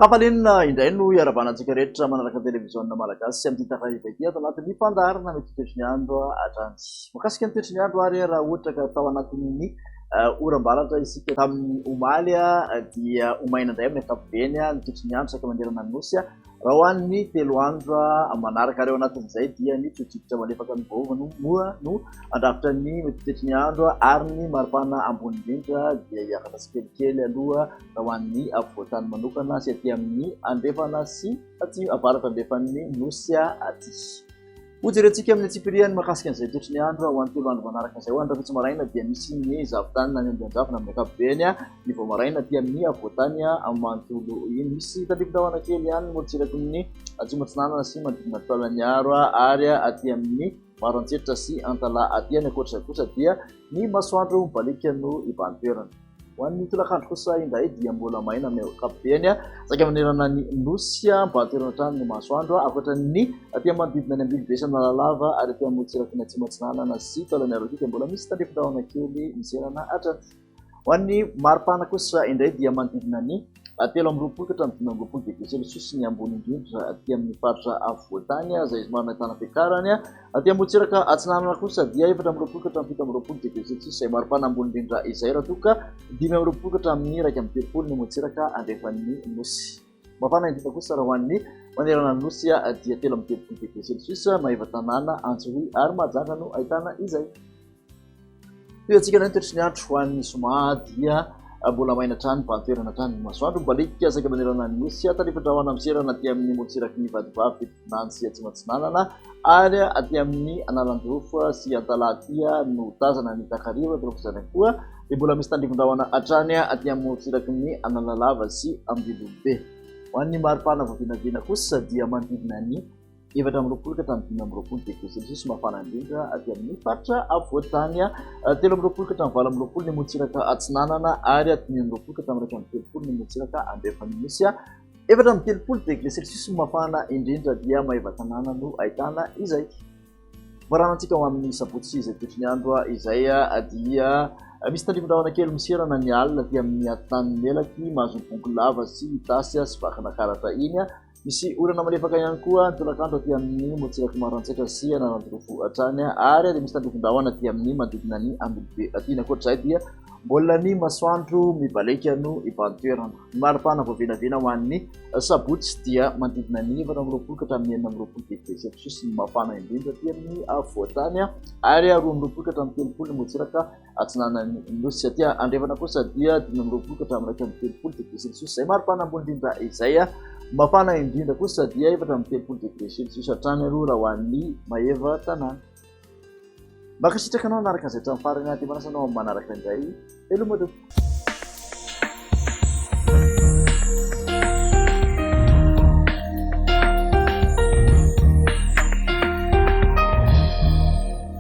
Ankafalinina indray no iarahabana antsika rehetra manaraka ny televiziona malagasy amin'ity takariva ity ato anatin'ny fandaharana mety toetry ny andro hatrany. Mahakasika ny toetry ny andro ary raha ohatra ka tao anatin'ny oram-baratra isika tamin'ny omaly dia ho maina indray amin'ny ankapobeny ny toetry ny andro saika manerana ny nosy. Raha ho an'ny 3 andro manaraka ary ao anatin'izay dia ny tsotsivitra malefaka miovaova no moa no handrafitra ny mety toetry ny andro ary ny maripana ambony indrindra dia hiakatra tsikelikely aloha raha ho an'ny afovoan-tany manokana sy aty amin'ny andrefana sy aty avaratra andrefan'ny nosy aty. Hojerentsika amin'ny antsipiriany mahakasika an'izay toetry ny andro ho an'ny 3 andro manaraka izay. Ho an'ny rahampitso maraina dia misy ny zavon-tany na ny andian-javona amin'ny ankapobeny, ny vao maraina aty amin'ny afovoan-tany manontolo iny. Misy tandrifin-drahona kely ihany ny morontsiraky ny atsimo atsinanana sy manodidina ny Taolagnaro ary aty amin'ny Maroantsetra sy Antalaha aty. Any ankoatra izay kosa dia ny masoandro mibaliaka no hibahan-toerana. Ho an'ny tolakandro kosa indray dia mbola maina amin'ny ankapobeny, saika manerana ny Nosy, mibahan-toerana hatrany ny masoandro, ankoatra ny aty amin'ny manodidina ny Ambilobe sy Analalava ary aty amin'ny morontsiraky ny Atsimo Atsinanana sy Taolagnaro aty dia mbola misy tandrifin-drahona kely miserana hatrany. Ho an'ny maripana kosa indray dia manodidina ny 23 ka hatramin'ny 25 degré celsius ny ambony indrindra aty amin'ny faritra afovoan-tany izay somary nahitana fiakarany. Aty amorontsiraka atsinanana kosa dia 24 ka hatramin'ny 27 degré celsius izay maripana ambony indrindra izay raha toa ka 25 ka hatramin'ny 31 ny amorontsiraka andrefan'ny nosy. Mafana indrindra kosa raha ho an'ny manerana ny nosy dia 33 degré celsius, Maevatanàna, Antsohihy ary Mahajanga no ahitana izay. Tohiantsika indray ny toetry ny andro ho an'ny zoma dia mbola maina hatrany mibahan-toerana hatrany ny masoandro. Mibaliaka saika manerana ny nosy, tandrifin-drahona miserana aty amin'ny morontsiraky ny Vatovavy, Fitovinany sy Atsimo Atsinanana ary aty amin'ny Analanjirofo sy Antalaha aty no tazana ny takariva. Torak'izany ihany koa dia mbola misy tandrifin-drahona hatrany aty amin'ny morontsiraky ny Analalava sy Ambilobe. Ho an'ny maripana voavinavina kosa dia manodidina ny 24 ka hatramin'ny 25 degré celsius mafana indrindra aty amin'ny faritra afovoan-tany, 23 ka hatramin'ny 28 ny morontsiraka atsinanana ary 25 ka hatramin'ny 31 ny morontsiraka andrefan'ny nosy. 34 degré celsius mafana indrindra dia Maevatanàna no ahitana izay. Voaranantsika ho amin'ny sabotsy izay toetry ny andro izay dia misy tandrifin-drahona kely miserana ny alina aty amin'ny atitan'ny Melaky, mahazo Bongolava sy Itasy sy Vakinankaratra iny. Misy orana malefaka ihany koa ny tolakandro aty amin'ny morontsirak'i Maroantsetra sy Analanjirofo hatrany ary dia misy tandrifin-drahona aty amin'ny manodidina ny Ambilobe aty. Ny ankoatra izay dia mbola ny masoandro mibaleka no hibahan-toerana. Ny maripana voavinavina ho an'ny sabotsy dia manodidina ny 24 ka hatramin'ny 26 degré celsius ny mafana indrindra aty amin'ny afovoan-tany ary 22 ka hatramin'ny 30 ny morontsiraka atsinanan'ny nosy. Aty andrefana kosa dia 25 ka hatramin'ny 31 degré celsius izay maripana ambony indrindra izay. Mafana indrindra kosa dia 34 degré celsius hatrany aloha raha ho an'ny Maevatanàna. Mankasitraka anao nanaraka izay hatramin'ny farany dia manasa anao amin'ny manaraka indray. Veloma tompoko.